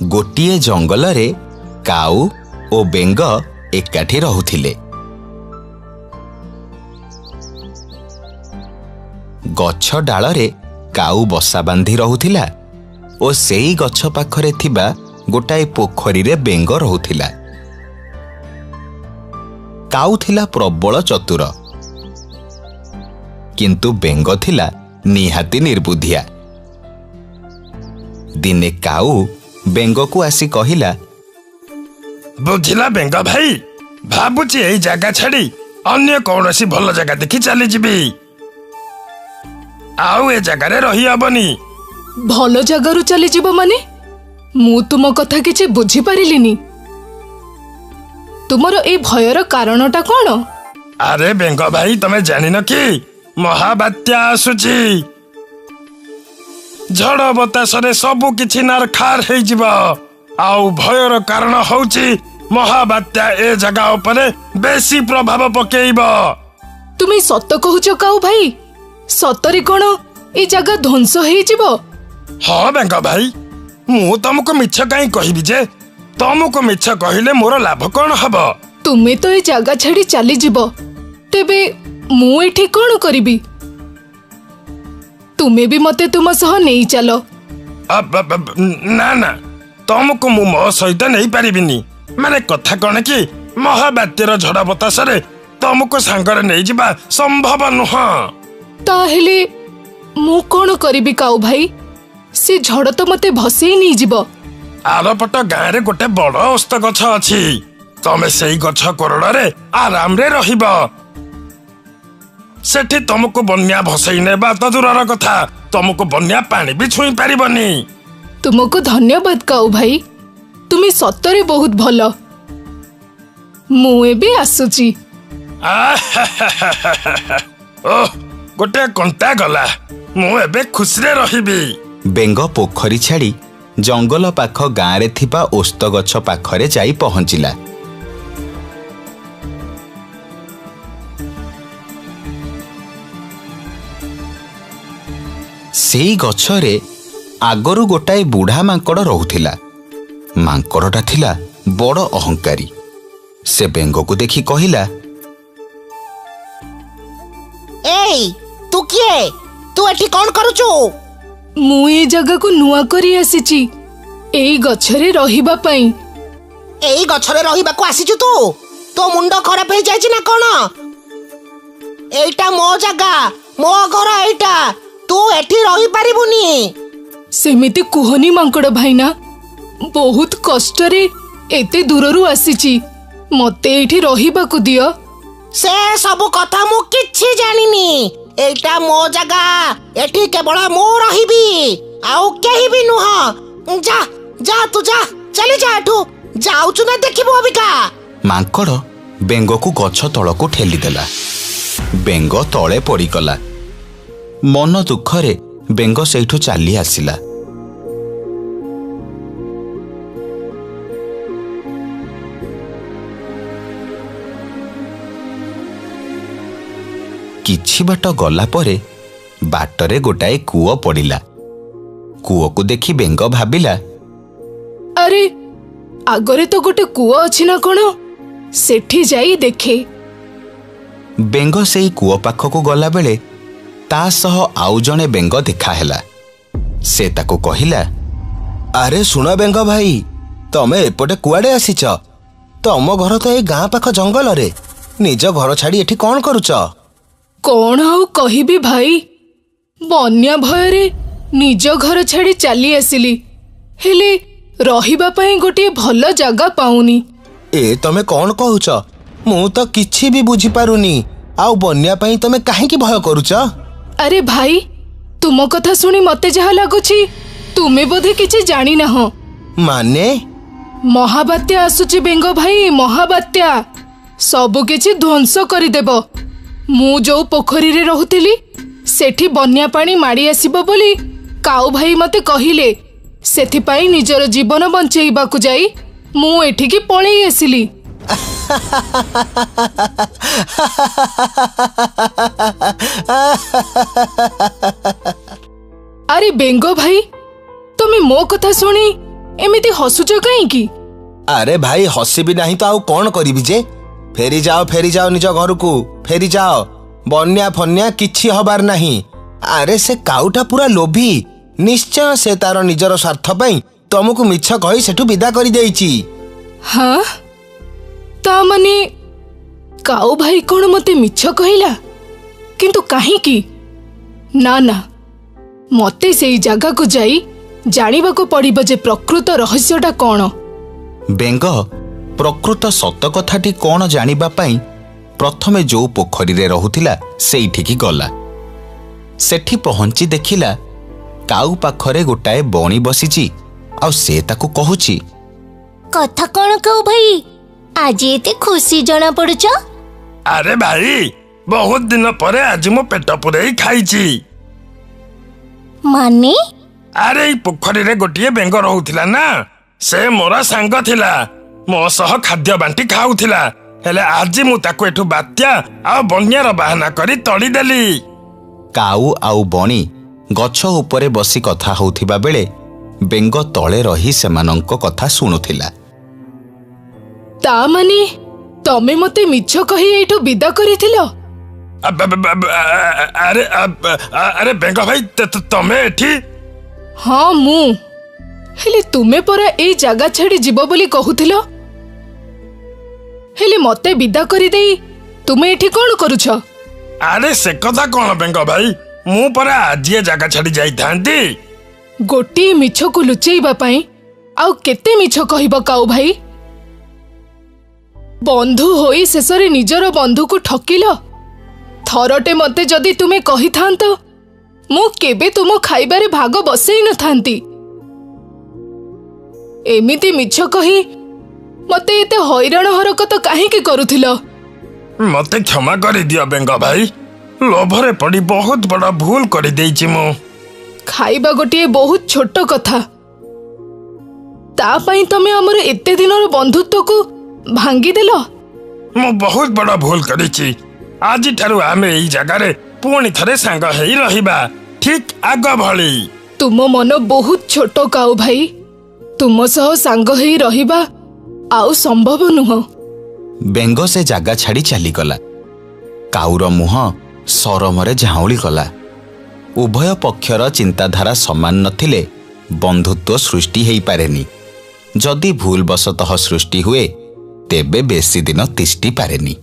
ଗୋଟିଏ ଜଙ୍ଗଲରେ କାଉ ଓ ବେଙ୍ଗ ଏକାଠି ରହୁଥିଲେ। ଗଛ ଡାଳରେ କାଉ ବସା ବାନ୍ଧି ରହୁଥିଲା ଓ ସେଇ ଗଛ ପାଖରେ ଥିବା ଗୋଟାଏ ପୋଖରୀରେ ବେଙ୍ଗ ରହୁଥିଲା। କାଉ ଥିଲା ପ୍ରବଳ ଚତୁର, କିନ୍ତୁ ବେଙ୍ଗ ଥିଲା ନିହାତି ନିର୍ବୁଦ୍ଧିଆ। ଦିନେ କାଉ ବେଙ୍ଗକୁ ଆସି କହିଲା, ବୁଝିଲା ବେଙ୍ଗ ଭାଇ, ଭାବୁଛି ଏଇ ଜାଗା ଛାଡି ଅନ୍ୟ କୌଣସି ଭଲ ଜାଗା ଦେଖି ଚାଲିଯିବି। ଆଉ ଏ ଜାଗାରେ ରହିହବନି। ଭଲ ଜାଗାରୁ ଚାଲିଯିବ ମାନେ? ମୁଁ ତୁମ କଥା କିଛି ବୁଝିପାରିଲିନି। ତୁମର ଏ ଭୟର କାରଣଟା କଣ? ଆରେ ବେଙ୍ଗ ଭାଇ, ତମେ ଜାଣିନ କି ମହାବାତ୍ୟା ଆସୁଛି? ଝଡ ବତାସରେ ସବୁ କିଛି ନାରଖାର ହେଇଯିବ। ଆଉ ଭୟର କାରଣ ହଉଛି ମହାବାତ୍ୟା ଏ ଜାଗା ଉପରେ ବେଶୀ ପ୍ରଭାବ ପକେଇବ। ତୁମେ ସତ କହୁଛ କାଉ ଭାଇ? ସତରେ କଣ ଏ ଜାଗା ଧ୍ୱଂସ ହେଇଯିବ? ହଁ ବେଙ୍ଗ ଭାଇ, ମୁଁ ତମକୁ ମିଛ କାହିଁ କହିବି ଯେ? ତମକୁ ମିଛ କହିଲେ ମୋର ଲାଭ କଣ ହବ? ତୁମେ ତ ଏ ଜାଗା ଛାଡି ଚାଲିଯିବ, ତେବେ ମୁଁ ଏଠି କଣ କରିବି? ତୁମେ ବି ମତେ ତୁମ ସହ ନେଇ ଚାଲ। ନା ନା, ତମକୁ ମୁଁ ମୋ ସହିତ ନେଇପାରିବିନି। ମାନେ କଥା କଣ କି, ମହାବାତ୍ୟାର ଝଡ ବତାସରେ ତମକୁ ସାଙ୍ଗରେ ନେଇଯିବା ସମ୍ଭବ ନୁହଁ। ତାହେଲେ ମୁଁ କଣ କରିବି କାଉ ଭାଇ? ସେ ଝଡ ତ ମତେ ଭସେଇ ନେଇଯିବ। ଆରପଟ ଗାଁରେ ଗୋଟେ ବଡ ଓସ୍ତ ଗଛ ଅଛି, ତମେ ସେଇ ଗଛ କୋରଡ଼ରେ ଆରାମରେ ରହିବ। ସେଠି ତମକୁ ବନ୍ୟା ଭସେଇ ନେବା ତ ଦୂରର କଥା, ତମକୁ ବନ୍ୟା ପାଣି ବି ଛୁଇଁ ପାରିବନି। ତୁମକୁ ଧନ୍ୟବାଦ କାଉ ଭାଇ, ତୁମେ ସତରେ ବହୁତ ଭଲ। ମୁଁ ଏବେ ଆସୁଛି। ଓହ, ଗୋଟେ କଣ୍ଟା ଗଲା, ମୁଁ ଏବେ ଖୁସିରେ ରହିବି। ବେଙ୍ଗ ପୋଖରୀ ଛାଡ଼ି ଜଙ୍ଗଲ ପାଖ ଗାଁରେ ଥିବା ଓସ୍ତ ଗଛ ପାଖରେ ଯାଇ ପହଞ୍ଚିଲା। ସେଇ ଗଛରେ ଆଗରୁ ଗୋଟାଏ ବୁଢ଼ା ମାଙ୍କଡ଼ ରହୁଥିଲା। ମାଙ୍କଡ଼ଟା ଥିଲା ବଡ଼ ଅହଙ୍କାରୀ। ସେ ବେଙ୍ଗକୁ ଦେଖି କହିଲା, ଏଇ, ତୁ କିଏ? ତୁ ଏଠି କଣ କରୁଛୁ? ମୁଁ ଏ ଜାଗାକୁ ନୂଆ କରି ଆସିଛି, ଏଇ ଗଛରେ ରହିବା ପାଇଁ। ଏଇ ଗଛରେ ରହିବାକୁ ଆସିଛୁ ତୁ? ତୋ ମୁଣ୍ଡ ଖରାପ ହେଇଯାଇଛି ନା କଣ? ଏଇଟା ମୋ ଜାଗା, ମୋ ଘର ଏଇଟା। ତୁ ଏଠି ରହିପାରିବୁନି। ସେମିତି କୁହନି ମାଙ୍କଡ଼ ଭାଇନା, ବହୁତ କଷ୍ଟରେ ଏତେ ଦୂରରୁ ଆସିଛି, ମତେ ଏଇଠି ରହିବାକୁ ଦିଅ। ସେ ସବୁ କଥା ମୁଁ କିଛି ଜାଣିନି। ଏଇଟା ମୋ ଜାଗା, ଏଠି କେବଳ ମୁଁ ରହିବି, ଆଉ କେହି ବି ନୁହଁ। ଯା ଯା, ତୁ ଯା, ଚାଲି ଯା ଏଠୁ। ଯାଉଛୁ ନା ଦେଖିବୁ ଅବିକା? ମାଙ୍କଡ଼ ବେଙ୍ଗକୁ ଗଛ ତଳକୁ ଠେଲିଦେଲା। ବେଙ୍ଗ ତଳେ ପଡ଼ିଗଲା। ମନ ଦୁଃଖରେ ବେଙ୍ଗ ସେଇଠୁ ଚାଲି ଆସିଲା। କିଛି ବାଟ ଗଲା ପରେ ବାଟରେ ଗୋଟାଏ କୂଅ ପଡ଼ିଲା। କୂଅକୁ ଦେଖି ବେଙ୍ଗ ଭାବିଲା, ଆରେ, ଆଗରେ ତ ଗୋଟେ କୂଅ ଅଛି ନା କଣ? ସେଠି ଯାଇ ଦେଖେ। ବେଙ୍ଗ ସେଇ କୂଅ ପାଖକୁ ଗଲାବେଳେ ତା ସହ ଆଉ ଜଣେ ବେଙ୍ଗ ଦେଖାହେଲା। ସେ ତାକୁ କହିଲା, ଆରେ ଶୁଣ ବେଙ୍ଗ ଭାଇ, ତମେ ଏପଟେ କୁଆଡ଼େ ଆସିଛ? ତମ ଘର ତ ଏଇ ଗାଁ ପାଖ ଜଙ୍ଗଲରେ। ନିଜ ଘର ଛାଡ଼ି ଏଠି କଣ କରୁଛ? କଣ ଆଉ କହିବି ଭାଇ, ବନ୍ୟା ଭୟରେ ନିଜ ଘର ଛାଡ଼ି ଚାଲି ଆସିଲି, ହେଲେ ରହିବା ପାଇଁ ଗୋଟିଏ ଭଲ ଜାଗା ପାଉନି। ଏ ତମେ କଣ କହୁଛ? ମୁଁ ତ କିଛି ବି ବୁଝିପାରୁନି। ଆଉ ବନ୍ୟା ପାଇଁ ତମେ କାହିଁକି ଭୟ କରୁଛ? ଆରେ ଭାଇ, ତୁମ କଥା ଶୁଣି ମତେ ଯାହା ଲାଗୁଛି ତୁମେ ବୋଧେ କିଛି ଜାଣିନାହଁ। ମାନେ? ମହାବାତ୍ୟା ଆସୁଛି ବେଙ୍ଗ ଭାଇ, ମହାବାତ୍ୟା ସବୁ କିଛି ଧ୍ୱଂସ କରିଦେବ। ମୁଁ ଯୋଉ ପୋଖରୀରେ ରହୁଥିଲି ସେଠି ବନ୍ୟା ପାଣି ମାଡ଼ି ଆସିବ ବୋଲି କାଉ ଭାଇ ମତେ କହିଲେ। ସେଥିପାଇଁ ନିଜର ଜୀବନ ବଞ୍ଚେଇବାକୁ ଯାଇ ମୁଁ ଏଠିକି ପଳେଇ ଆସିଲି। ଆରେ ବେଙ୍ଗ ଭାଇ, ତମେ ମୋ କଥା ଶୁଣି ଏମିତି ହସୁଛ କାହିଁକି? ଆରେ ଭାଇ, ହସିବି ନାହିଁ ତ ଆଉ କଣ କରିବି ଯେ? ଫେରିଯାଅ, ଫେରିଯାଅ, ନିଜ ଘରକୁ ଫେରିଯାଅ। ବନ୍ୟା ଫନ୍ୟା କିଛି ହବାର ନାହିଁ। ଆରେ ସେ କାଉଟା ପୁରା ଲୋଭୀ, ନିଶ୍ଚୟ ସେ ତାର ନିଜର ସ୍ୱାର୍ଥ ପାଇଁ ତମକୁ ମିଛ କହି ସେଠୁ ବିଦା କରିଦେଇଛି। ହଁ, ତା ମାନେ କାଉ ଭାଇ କଣ ମତେ ମିଛ କହିଲା? କିନ୍ତୁ କାହିଁକି? ନା ନା, ମତେ ସେଇ ଜାଗାକୁ ଯାଇ ଜାଣିବାକୁ ପଡ଼ିବ ଯେ ପ୍ରକୃତ ରହସ୍ୟଟା କଣ। ବେଙ୍ଗ ପ୍ରକୃତ ସତ କଥାଟି କଣ ଜାଣିବା ପାଇଁ ପ୍ରଥମେ ଯୋଉ ପୋଖରୀରେ ରହୁଥିଲା ସେଇଠିକି ଗଲା। ସେଠି ପହଞ୍ଚି ଦେଖିଲା କାଉ ପାଖରେ ଗୋଟାଏ ବଣି ବସିଛି ଆଉ ସେ ତାକୁ କହୁଛି, କଥା କଣ କାଉ ଭାଇ, ଆଜି ଏତେ ଖୁସି ଜଣା ପଡୁଛ? ଆରେ ଭାଇ, ବହୁତ ଦିନ ପରେ ଆଜି ମୁଁ ପେଟ ପୂରେଇ ଖାଇଛି। ମାନେ? ଆରେ ଏଇ ପୋଖରୀରେ ଗୋଟିଏ ବେଙ୍ଗ ରହୁଥିଲା ନା, ସେ ମୋର ସାଙ୍ଗ ଥିଲା, ମୋ ସହ ଖାଦ୍ୟ ବାଣ୍ଟି ଖାଉଥିଲା। ହେଲେ ଆଜି ମୁଁ ତାକୁ ଏଠୁ ବାତ୍ୟା ଆଉ ବନ୍ୟାର ବାହାନା କରି ତଡ଼ିଦେଲି। କାଉ ଆଉ ବଣି ଗଛ ଉପରେ ବସି କଥା ହେଉଥିବା ବେଳେ ବେଙ୍ଗ ତଳେ ରହି ସେମାନଙ୍କ କଥା ଶୁଣୁଥିଲା। ତା ମାନେ ତମେ ମତେ ମିଛ କହି ଏଇଠୁ ବିଦା କରିଥିଲ? ଆରେ ଆରେ ବେଙ୍ଗ ଭାଇ, ତମେ ଏଠି? ହଁ ମୁଁ। ହେଲେ ତୁମେ ପରା ଏଇ ଜାଗା ଛାଡ଼ି ଯିବ ବୋଲି କହୁଥିଲ? ହେଲେ ମତେ ବିଦା କରିଦେଇ ତୁମେ ଏଠି କଣ କରୁଛ? ଆରେ ସେ କଥା କଣ ବେଙ୍ଗ ଭାଇ, ମୁଁ ପରା ଆଜି ଏ ଜାଗା ଛାଡ଼ି ଯାଇଥାନ୍ତି। ଗୋଟିଏ ମିଛକୁ ଲୁଚେଇବା ପାଇଁ ଆଉ କେତେ ମିଛ କହିବ କାଉ ଭାଇ? ବନ୍ଧୁ ହୋଇ ଶେଷରେ ନିଜର ବନ୍ଧୁକୁ ଠକିଲ। ଥରଟେ ମତେ ଯଦି ତୁମେ କହିଥାନ୍ତ, ମୁଁ କେବେ ତୁମ ଖାଇବାରେ ଭାଗ ବସେଇ ନଥାନ୍ତି। ଏମିତି ମିଛ କହି ମତେ ଏତେ ହଇରାଣ ହରକତ କାହିଁକି କରୁଥିଲ? ମତେ କ୍ଷମା କରିଦିଅ ବେଙ୍ଗ ଭାଇ, ଲୋଭରେ ପଡ଼ି ବହୁତ ବଡ଼ ଭୁଲ କରିଦେଇଛି ମୁଁ। ଖାଇବା ଗୋଟିଏ ବହୁତ ଛୋଟ କଥା, ତା ପାଇଁ ତମେ ଆମର ଏତେ ଦିନର ବନ୍ଧୁତ୍ୱକୁ ଭାଙ୍ଗିଦେଲ। ମୁଁ ବହୁତ ବଡ଼ ଭୁଲ କରିଛି। ଆଜିଠାରୁ ଆମେ ଏଇ ଜାଗାରେ ପୁଣି ଥରେ ସାଙ୍ଗ ହେଇ ରହିବା, ଠିକ ଆଗ ଭଳି। ତୁମ ମନ ବହୁତ ଛୋଟ କାଉ ଭାଇ, ତୁମ ସହ ସାଙ୍ଗ ହେଇ ରହିବା ଆଉ ସମ୍ଭବ ନୁହଁ। ବେଙ୍ଗ ସେ ଜାଗା ଛାଡ଼ି ଚାଲିଗଲା। କାଉର ମୁହଁ ସରମରେ ଝାଉଁଳି ଗଲା। ଉଭୟ ପକ୍ଷର ଚିନ୍ତାଧାରା ସମାନ ନଥିଲେ ବନ୍ଧୁତ୍ୱ ସୃଷ୍ଟି ହେଇପାରେନି। ଯଦି ଭୁଲବଶତଃ ସୃଷ୍ଟି ହୁଏ, ତେବେ ବେଶୀ ଦିନ ତିଷ୍ଠି ପାରେନି।